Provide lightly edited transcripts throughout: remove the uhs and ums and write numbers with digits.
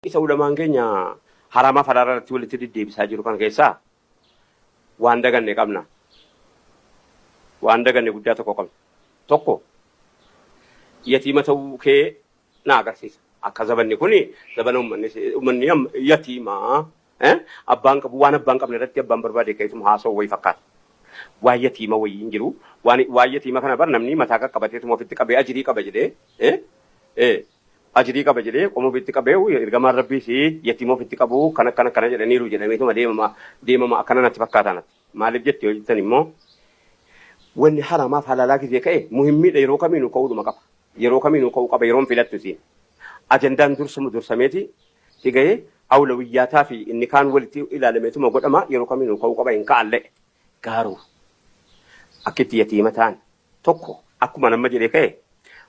Isa ulamaan keenya haramaa faraara irratti walitti deddeebisaa jiru kana keessaa waan daganne qabna. Waan daganne guddaa tokko qabna. Tokko yatiima ta'uu kee na agarsiisa. Akka zabanni kuni zabana uummanni yatiimaa abbaan qabu waan abbaan qabne irratti abbaan barbaade ka'eetuma haasa'u wayii fakkaata. Waan yatiima wayii hin jiru. Waan yatiima kana bar namni mataa qaqqabateetuma ofitti qabee ajirii qaba jedhee ajirii qaba jedhee qoma ofitti qabee ergamaan rabbiis yatiima ofitti qabu kan akkana akkana jedhaniiru jedhameetuma deemama akkana natti fakkaata natti. Maaliif jettee yoo jettan immoo wanni haramaaf halaalaa gisee ka'e muhimmiidha yeroo kamiinuu ka'uudhuma qaba. Yeroo kamiinuu ka'uu qaba yeroon filattu isiin. Ajandaan dursumu dursameeti si ga'ee awlawiyyaataa fi inni kaan walitti ilaalameetuma godhama yeroo kamiinuu ka'uu qaba hin ka'allee. Garuu akka itti yatiima ta'an tokko akkuma nama jedhee ka'e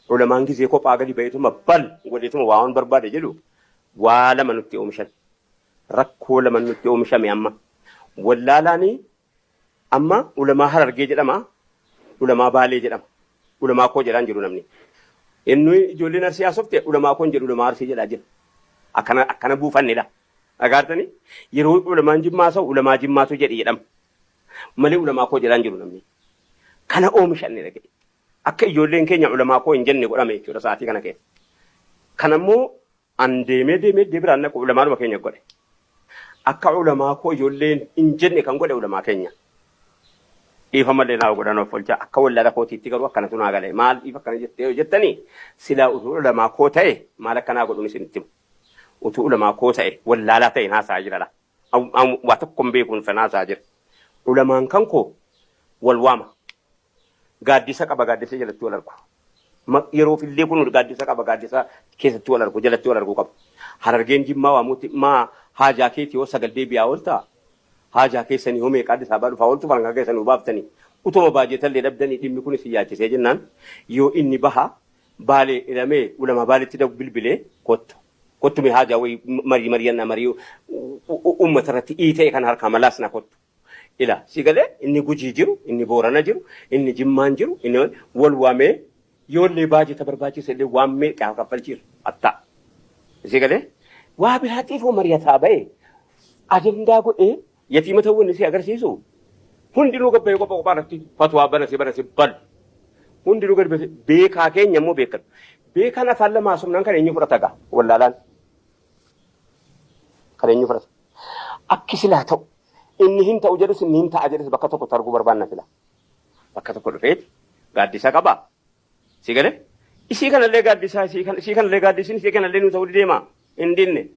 ulamaan gisee kophaa gadi ba'eetuma bal godheetuma waa waan barbaade jedhu waa lama nutti oomishan. Rakkoo lama nutti oomishame amma. Wallaalaanii amma ulamaa Harargee jedhama, ulamaa Baalee jedhama. Ulamaa koo jedhaan jiru namni. Inni ijoolleen Arsii haasofte ulamaa koon jedhu ulamaa Arsii jedhaa jira. Akkana akkana buufannedha. Agaartanii yeroo ulamaan Jimmaa haasa'u ulamaa Jimmaatu jedhi jedhama. Malee ulamaa koo jedhaan jiru namni. Kana oomishanne dhaga'e. Akka ijoolleen keenya ulamaa koo hin jenne godhame jechuudha sa'aatii kana keessa. Kanammoo an deemee deemee deebiraan naqu ulamaadhuma keenya godhe. Akka ulamaa koo ijoolleen hin jenne kan godhe ulamaa keenya. Dhiifamallee naa godhan of oolchaa akka wallaala kootiitti garuu akkanatu naa gale maal dhiifa akkana jettee yoo jettanii silaa utuu ulamaa koo ta'e maal akkanaa godhuun isinitti himu. Utuu ulamaa koo ta'e wallaalaa ta'e naasaa jira la. Waa tokko hin beekuun naasaa jira. Ulamaan kan koo wal waama. Gaaddisa qaba gaaddisa jalatti wal argu. Yeroof illee kun gaaddisa qaba gaaddisa keessatti wal argu jalatti wal arguu qaba. Harargeen Jimmaa waamuutti maa haajaa keetii yoo sagal deebi'aa ooltaa? Haajaa keessanii hoo meeqa Addis Ababaa dhufaa ooltu farankaa keessanii baaftanii utuma baajetallee dhabdanii dhimmi kun isin yaachisee jennaan yoo inni baha Baalee hidhamee ulamaa Baaleetti bilbilee kottu. Kottu mee haajaa wayii marii mari'annaa marii uummata irratti iita'e kan harkaa malaasna kottu. Ila si galee inni Gujii jiru, inni Boorana jiru, inni Jimmaan jiru, inni wal waamee yoollee baajeta barbaachise illee waan meeqa kaffalchiisu attaa. Si galee waa biraatiif hoo mari'ataa ba'e ajandaa godhee yatiima ta'uu inni si agarsiisu hundinuu gabbayee kophaa kophaa irratti fatwaa banase banase bal. Hundinuu gadi base beekaa keenya immoo beekan. Beekaan afaan lama haasofnaan kan eenyu fudhata gaa wallaalaan. Kan eenyu fudhata. Akki silaa ta'u inni hin ta'u jedhus inni hin ta'a jedhus bakka tokkotti arguu barbaanna sila. Bakka tokko dhufeeti gaaddisa qaba. Si galee? Isii kanallee gaaddisaa isii kanallee gaaddisiin isii kanallee nu ta'uu deema hin dinne.